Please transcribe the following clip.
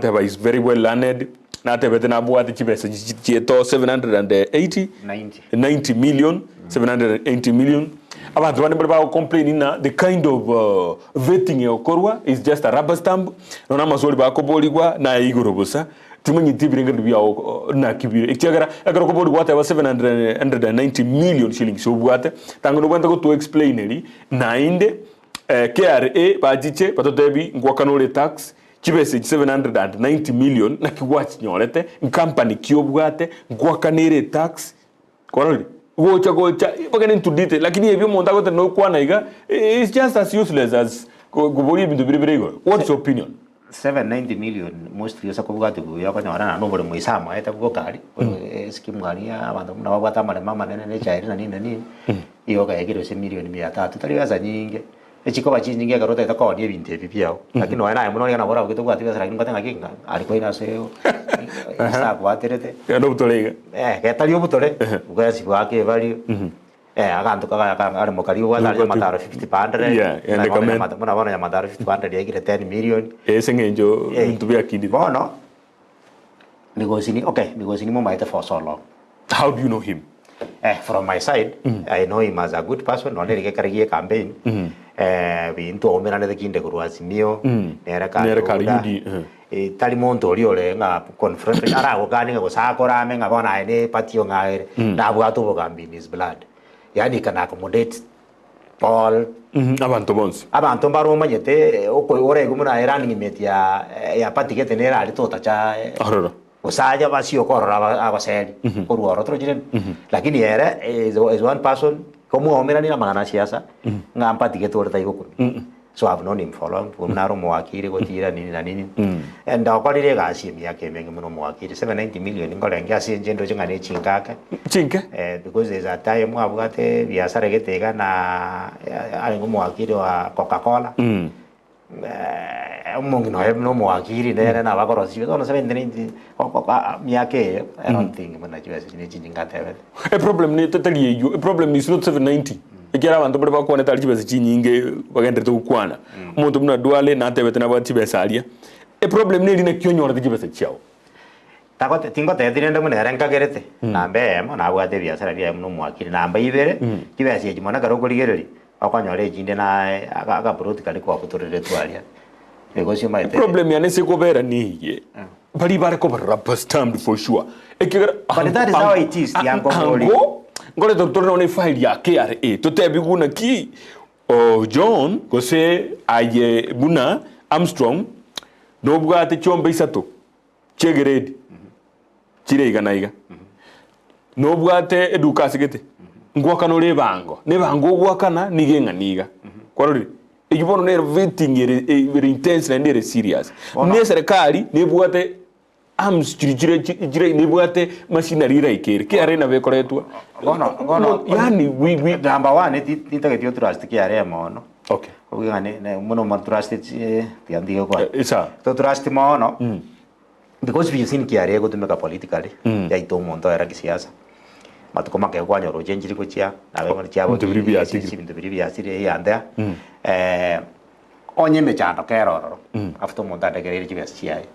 Teba is very well learned, natebete nabwate chibesa chieto 780 90 million, 780 million. Abanto bande mbare bago complain ng'a the kind of vetting egokorwa is just a rubber stamp, nonya amaswali bakoborigwa naye igoro bosa, timanyeti ebirengererio biago naki bire. Ekiagera ekero okoborigwa gwateba 790 million shillings obwate, tanga nobwenerete goto explain eri, naende KRA bachiche batotebi ngwakana ore tax, Chibesa echi 790 million naki gwachinyorete, nkampani ki obwate, nkwakanere etax, kwarorire? Gocha gocha bagende into detail lakini ebi omonto agoteba nokwana iga it's just as useless as koboria ebinto bire bire igoro. What's your opinion? 790 million mostly ase kobwati buya okonyora naende oboremo ise amoete boka aria, eskimu aria abanto buna babwate amaremo amanene ne echae na nini na nini, igo okayekire gose million mia tatu tari besa nyinge. Echikoba chinyinge ekero otagete koonia ebinto ebi biao, lakini nonya naye buna oria nabo orabugete obwate besa lakini ngote ng'aki ng'a aria kwaino ase ase akwaterete. Genda obutore iga. Eh, getari obutore, bwensi bwake ebario, eh, aganto kaga ka aremo karia obwate aria nyamataro 50 per hundred, Yeah, buna ende bono comment. nyamata buna bono nyamataro 50 per hundred yaikire 10 million. Ase eng'encho Eh, ebinto biakindire. Bono, Migosi ni okay, Migosi nimomaete for so long. How do you know him? Eh, from my side, I know him as a good person, nonye riria ekero gie campaign, eh, binto oumeranete kinde korwa Azimio, nere kare Nere kare UDA, UDA, eh. eh, tari monto oria ore ng'a confront aragokanie ng'a gose akorame ng'a bono aye ne party ong'aere, nabwate obogambi in his blood. Yaani he can accommodate all Abanto bonsi. Abanto mbare omanyete oko oraigwe buna aye running mate ya ya party gete nere aria totacha Ororo. gose aye basie okorora aba agoseri korwa oro torochi rende. Lakini ere is is one person komwaomeranire amang'ana a siasa ng'a party gete ore taigokumia. So I've known him for long, buna nare omowakiri gotira nini na nini. And okorire egasi emiaka emenge mono omowakiri, 790 million nkorenge ase inche ndoche ng'a ne chinkake. Chinke? Eh, because there's a time abwate ebiasara gete iga na arenge omowakiri wa Coca-Cola. Omong'ina oye buna omowakiri nere nabo akorosia chibesa, bono 790 miaka eye, I don't think buna chibesa echi ne chinyinge atebete. Eproblem ne tari eywo, eproblem is not 790. Ekiagera abanto baria bakwanete aria chibesa chinyinge bagenderete gokwana. Omonto buna Duale natebete nabwate chibesa aria. Eproblem neri naki onyorete chibesa chiao. Tagote tingotebeti rende buna ere nkagerete, namba eyemo nabwate ebiasara biaye buna omwakiri, namba ibere, chibesa echi mono ekero okorigereria, okonyora echinde naye aka akaploti karia kwabutoreretwe aria, because omanyete. Eproblem yane ase ekobera neye, baria bare koba rubber stamp for sure, ekiagera But that is how it is, Tiankobori. ango nkoreta tore nonya efile ya KRA totebigwe naki oh John gose aye buna Armstrong nobwate chiombe isato chi'egrade chire iga na iga, nobwate eduka ase gete, ngoakana ore ebango, na ebango ogoakana nigo eng'ana iga, kwarorire? Eyio bono nero vetting ere ere intense naende ere serious. Bono- Na eserekari nebwate arms chiri chire chire nebwate machinery eraika ere, KRA nabo ekoretwa. Bono bono Yaani we we number one ti tintageti otrust KRA mono. Okay. Obuya ng'a ne ne mono mo trust chi tiga ntige gokwana. Eh, sawa. To trust mono because we've seen KRA egotumeka politically yaita omonto oera kisiasa. Matuko make kwanyora ochenchiri gochia nabe bono chiabo Ebinto biria biasirire. ebinto biria biasirire eyande aa onye emechando kere ororo after omonto adekereire chibesa chiaye.